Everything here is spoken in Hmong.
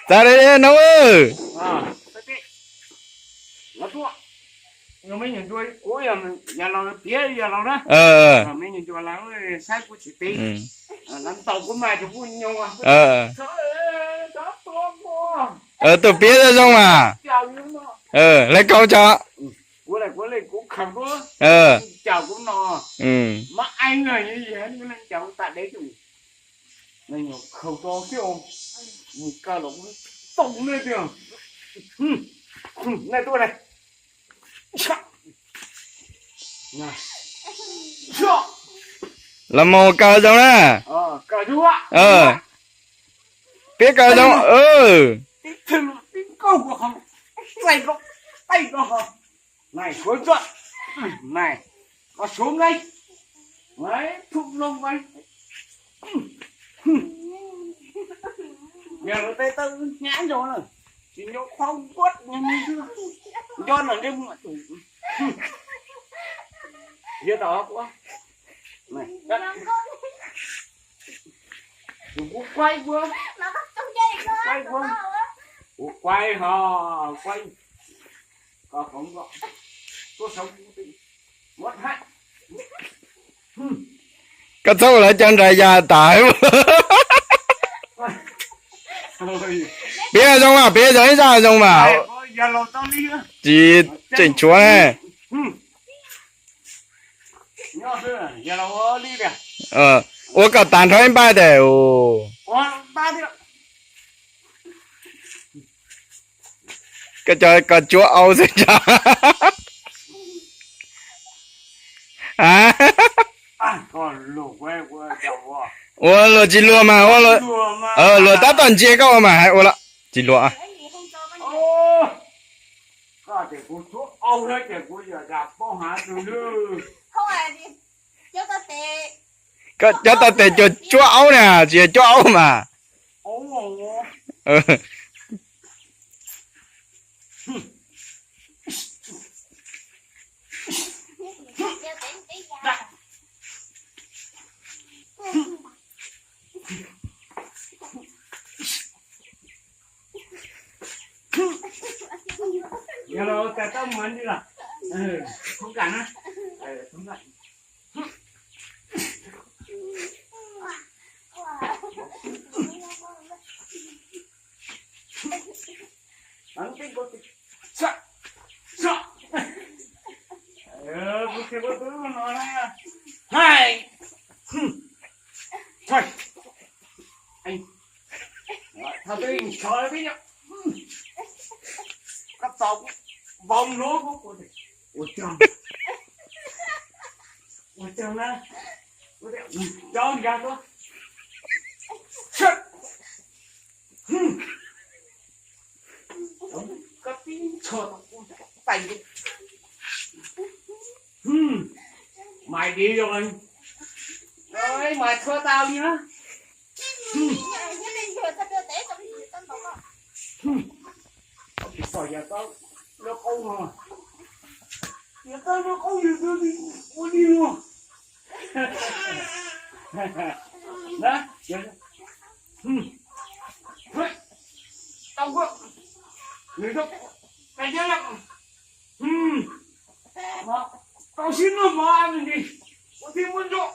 Txav li no. Tus piav zoo zoo mas. Lawv kaus tso. Los mus kaus zoo na. Piav kaus zoo. Kuv quaib ho, quaib. Koj txhob ua lawv cov nra yas tas. Piav zoo mas, piav zoo ib zaj zoo mas. Tsis tseem tshuav ne. Ua kom tas nrho ib npaij tes. Koj cov koj cuab au xwb tso. Ua luag tsis luag mas, luag tab tom ntsia koj ua mas hais ua tsis luag. Koj cov tau tes cuag cuab aub na, tsis yog cuab aub mas. Maiv di zoo, maiv txhua tau li na. Tsis pom yog tau lub qub no, yog tau lub qub yog ua li no. Tau, tau sib nug mov me ntsis, ua thiab muab nrog.